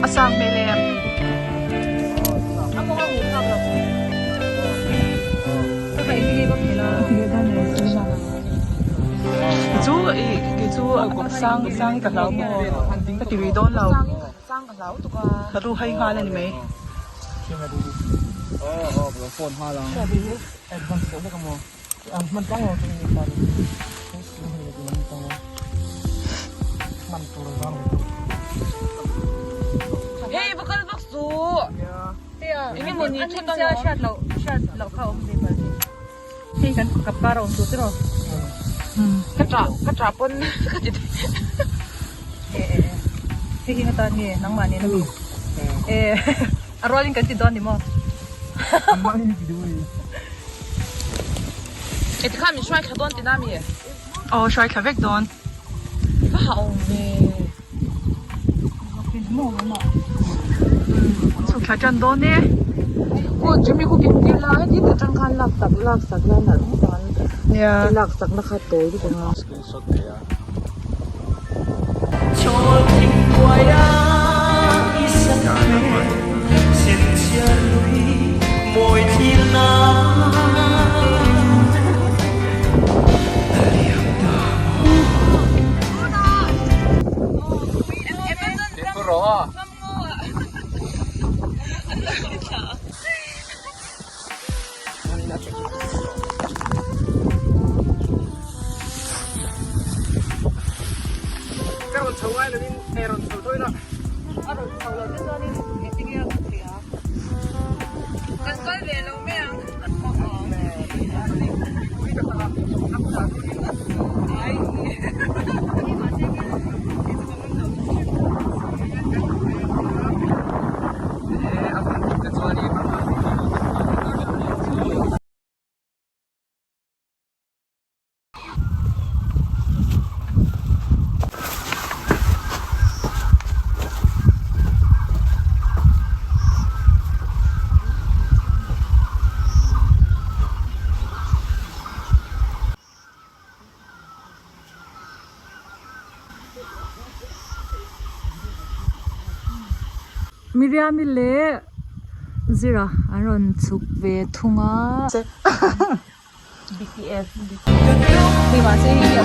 A sang hmel em? Chu i kei chu sang sang hi ka hlau maw ka ti rih dawn lo ka ru hai nghal a ni mai. A rualin kan ti dawn ni maw? E tikhan min hruai thla dawn tina mi? Aw hruai thla vek dawn. Va ha awm ve. Chhuk thla tan dawn e. Khu Jimmy khu kin tir la heti ta tang khan lak tak lak sak la nalh ngawt ang. Nia. Lak sak na kha tawi lutuk ang a. Screenshot thei a. Ka rawn chho ngai lovin e rawn chho tawih la. A rawn chho lo te chuanin engtin nge a rawn theih a? Kan kal ve lo mai ang. Miriami leh Zira an rawn chhuk ve thung a. BTS Hei mahse hei hi a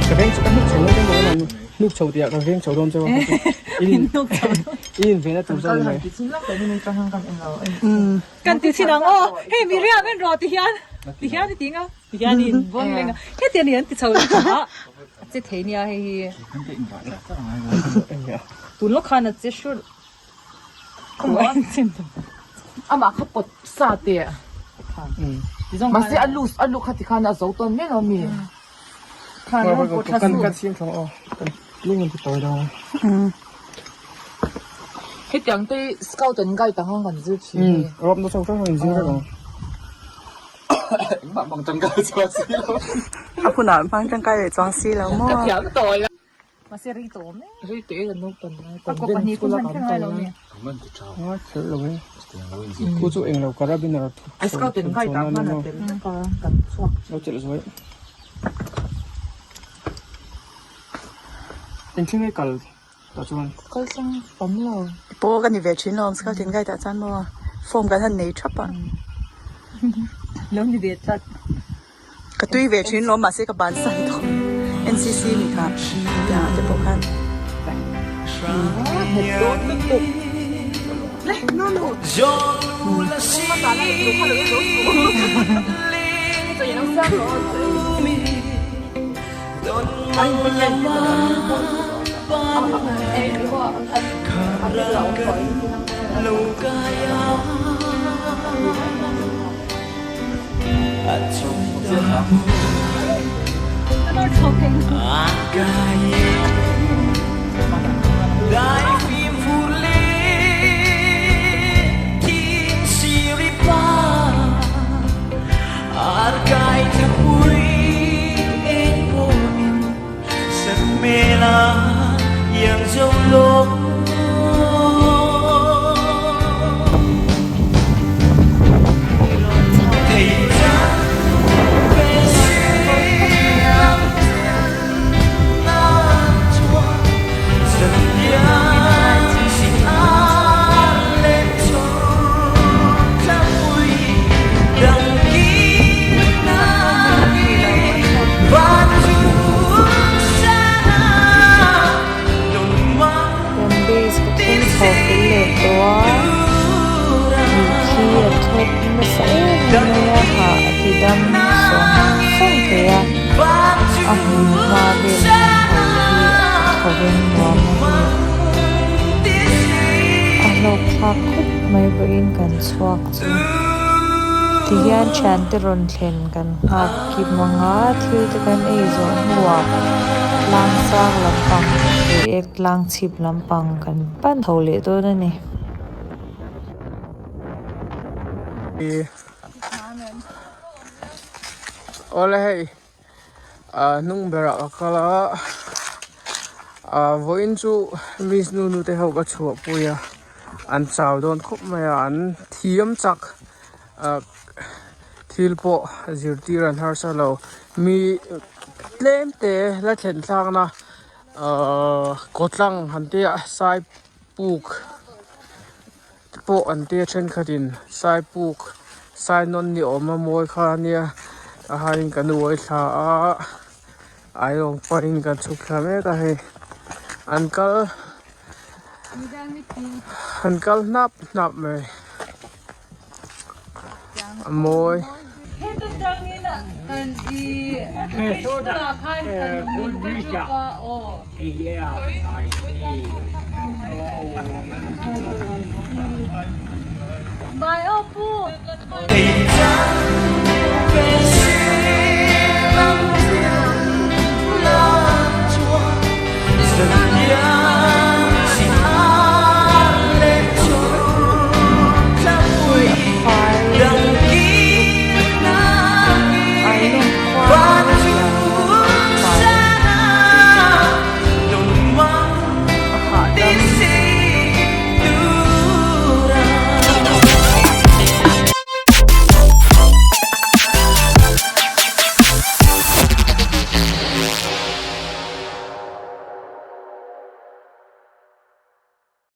Ka veng ka hnuk chho dawn che maw hnuk chho tih ah ka veng chho dawn che maw. In in vena tur zawk mai. Kan ti chin ang aw hei mi riak en rawh ti hian ti hian i ti nga ti hian i in vawng leng a heti a ni an ti chho leh tawh a a che thei nia hei hi tun lawk khan a che hrulh Amah kha pawt sa teh. Mahse a loose a luk kha tikhan a zo tawn mai lo mi. Kan kan siam thang aw. Kan lung an ti tawi lo. Hetiang te scout and guide ang ang kan zir thin hei. Rob na chho hrang hrang in zir vek ang. Engmah hmang tangkai chuang si lo. A hunah hmang tangkai leh chuang si lo maw. Ka thiam tawi a. Mahse rei tawh awm e. Rei teh e naupang lai convent school a kan kal lai. Ngai kher lo e. Khu chu englo carabiner a A scout in guide ah khan a tel vek a kan chhuak. Lo chelh zuai. Engthil nge kal tah chuan? Kal tlang tam lo. Pawh ka ni ve thin lo scout in guide ah chuan maw form kan han nei thap a. Lo ni ve tlat. Ka tui ve thin lo mahse ka bansan tawh NCC ni kha tiang ah te pawh khan Kan base ka thleng chho fel leh tawh a mitthi a thawk nasa em em mai a hah a ti dam sawng sawng thei a a hmun hma vel hmun ho hi a thaw veng nuam a ni a hlawk thlak khawp mai vawiin kan chhuak chu tihian thiante rawn thlen kan nghak kim anga thil te kan ei zawh hnuah tlang sang lampang leh tlang chhip lampang kan pan tho leh dawn a ni. Awle hei ah hnung berah ka kal a ah vawiin chu miss nu nu te ho ka chhuah pui a an chau dawn khawp mai a an thiam chak ah thil pawh zirtir an harsa lo mi tlem te la thlen thlak na ahh kawtlang han tia sai puk te pawh an tia thenkhatin sai puk sai nawn ni awm a mawi kha ania a hain kan uai thla a aiawng pahin kan chhuk thla mek a hei an kal an kal hnap hnap mai a mawi.